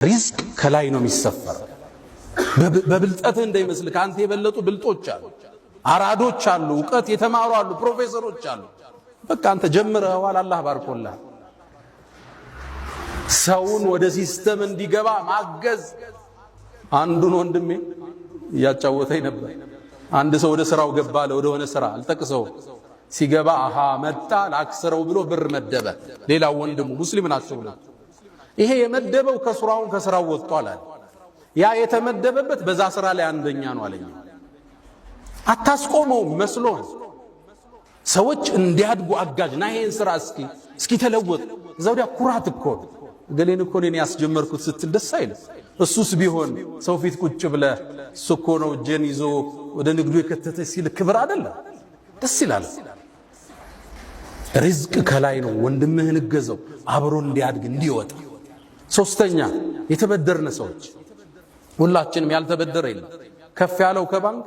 ሪዝቅ ከላይ ነው የሚሰፈር። በብልጠትህ እንዳይመስል ከአንተ የበለጡ ብልጦች አሉ፣ አራዶች አሉ፣ እውቀት የተማሩ አሉ፣ ፕሮፌሰሮች አሉ። በቃ አንተ ጀምረኸዋል፣ አላህ ባርኮልሃል። ሰውን ወደ system እንዲገባ ማገዝ። አንዱን ወንድሜ እያጫወተኝ ነበር። አንድ ሰው ወደ ስራው ገባ አለ፣ ወደ ሆነ ስራ አልጠቅሰውም። ሲገባ አሃ መጣ ላክስረው ብሎ ብር መደበ። ሌላው ወንድሙ ሙስሊም ናቸው ብሎ ይሄ የመደበው ከስራውን ከስራው ወጥቷል አለ። ያ የተመደበበት በዛ ስራ ላይ አንደኛ ነው አለኝ። አታስቆመውም መስሎን ሰዎች እንዲያድጉ አጋዥ ና ይሄን ስራ እስኪ እስኪ ተለወጥ። እዛ ወዲያ ኩራት እኮ ነው። እገሌን እኮ እኔን ያስጀመርኩት ስትል ደስ አይልም። እሱስ ቢሆን ሰው ፊት ቁጭ ብለህ እሱ እኮ ነው እጄን ይዞ ወደ ንግዱ የከተተ ሲል ክብር አይደለም፣ ደስ ይላል። ሪዝቅ ከላይ ነው። ወንድምህን እገዘው አብሮ እንዲያድግ እንዲወጣ። ሶስተኛ የተበደርነ ሰዎች ሁላችንም ያልተበደረ የለም። ከፍ ያለው ከባንክ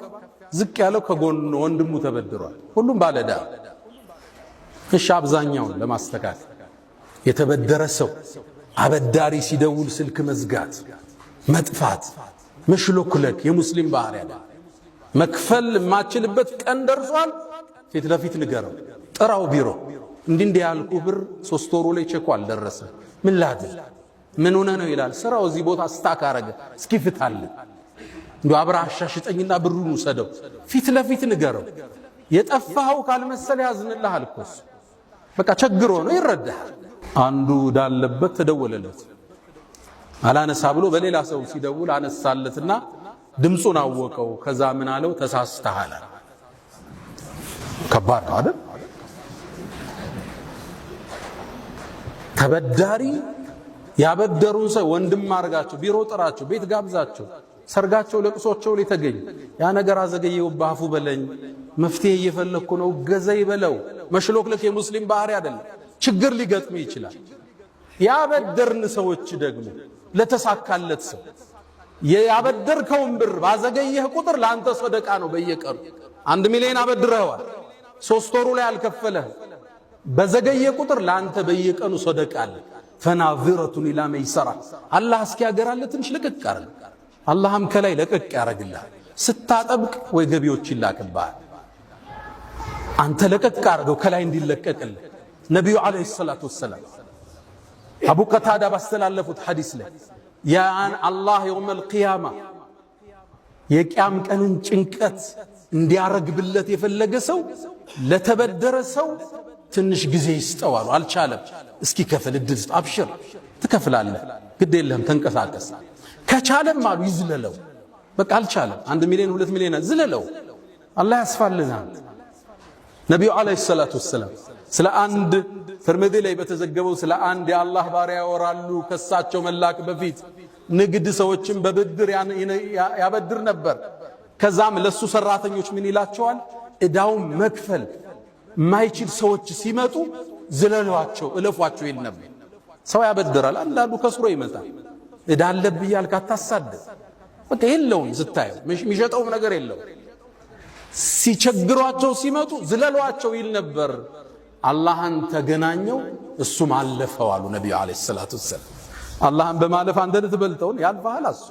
ዝቅ ያለው ከጎን ወንድሙ ተበድሯል። ሁሉም ባለዕዳ። እሺ አብዛኛውን ለማስተካከል የተበደረ ሰው አበዳሪ ሲደውል ስልክ መዝጋት፣ መጥፋት፣ መሽሎክለክ የሙስሊም ባህሪ ያለ መክፈል የማችልበት ቀን ደርሷል። ፊት ለፊት ንገረው፣ ጥራው ቢሮ እንዲህ እንዲህ ያልኩ ብር 3 ወሩ ላይ ቼኩ አልደረሰ፣ ምን ላድርግ? ምን ሆነ ነው ይላል። ስራው እዚህ ቦታ stuck አረገ፣ እስኪ ፍታልን እንዲ አብረህ አሻሽጠኝና ብሩን ውሰደው። ፊት ለፊት ንገረው። የጠፋኸው ካልመሰለ ያዝንልሃል እኮ እሱ በቃ ቸግሮ ነው ይረዳሃል። አንዱ ዳለበት ተደወለለት፣ አላነሳ ብሎ በሌላ ሰው ሲደውል አነሳለትና ድምፁን አወቀው። ከዛ ምን አለው? ተሳስተሃል። ከባድ ነው አይደል? ተበዳሪ ያበደሩን ሰው ወንድም አድርጋቸው፣ ቢሮ ጥራቸው፣ ቤት ጋብዛቸው፣ ሰርጋቸው፣ ለቅሶቸው ላይ ተገኝ። ያ ነገር አዘገየው ባፉ በለኝ፣ መፍትሄ እየፈለግኩ ነው፣ ገዘ ይበለው። መሽሎክለክ የሙስሊም ባህሪ አይደለም። ችግር ሊገጥም ይችላል። ያበደርን ሰዎች ደግሞ ለተሳካለት ሰው ያበደርከውን ብር ባዘገየህ ቁጥር ለአንተ ሰደቃ ነው። በየቀኑ 1 ሚሊዮን አበድረኸዋል፣ 3 ወሩ ላይ አልከፈለህ። በዘገየ ቁጥር ለአንተ በየቀኑ ሰደቃ አለ። فناظرة إلى ميسرة አላህ እስኪያገራልህ ትንሽ ለቀቅ አርግ። አላህም ከላይ ለቀቅ ያረግልሃል። ስታጠብቅ ወይ ገቢዎች ይላክብሃል። አንተ ለቀቅ አርገው ከላይ እንዲለቀቅልህ። ነቢዩ عليه الصلاة والسلام አቡ ቀታዳ ባስተላለፉት ሐዲስ ላይ ያን አላህ يوم القيامة የቅያም ቀንን ጭንቀት እንዲያረግብለት የፈለገ ሰው ለተበደረ ሰው ትንሽ ጊዜ ይስጠው አሉ። አልቻለም። እስኪ ከፍል እድል ስጠው። አብሽር ትከፍላለህ፣ ግድ የለህም ተንቀሳቀስ። ከቻለም አሉ ይዝለለው። በቃ አልቻለም፣ 1 ሚሊዮን 2 ሚሊዮን ዝለለው፣ አላህ ያስፋልናል። ነቢዩ عليه الصلاة والسلام ስለ አንድ ትርሚዚ ላይ በተዘገበው ስለ አንድ የአላህ ባሪያ ያወራሉ። ከሳቸው መላክ በፊት ንግድ ሰዎችን በብድር ያበድር ነበር። ከዛም ለሱ ሰራተኞች ምን ይላቸዋል? እዳውን መክፈል የማይችል ሰዎች ሲመጡ ዝለሏቸው፣ እለፏቸው ይል ነበር። ሰው ያበድራል። አንዳንዱ ከስሮ ይመጣል። እዳ አለብህ እያልክ አታሳድድ። በቃ የለውም፣ ስታየው የሚሸጠውም ነገር የለውም። ሲቸግሯቸው ሲመጡ ዝለሏቸው ይል ነበር። አላህን ተገናኘው እሱም አለፈው አሉ ነቢዩ ዓለይሂ ሰላቱ ወሰላም። አላህን በማለፍ አንተ ልትበልጠውን ያልፈሃል አሱ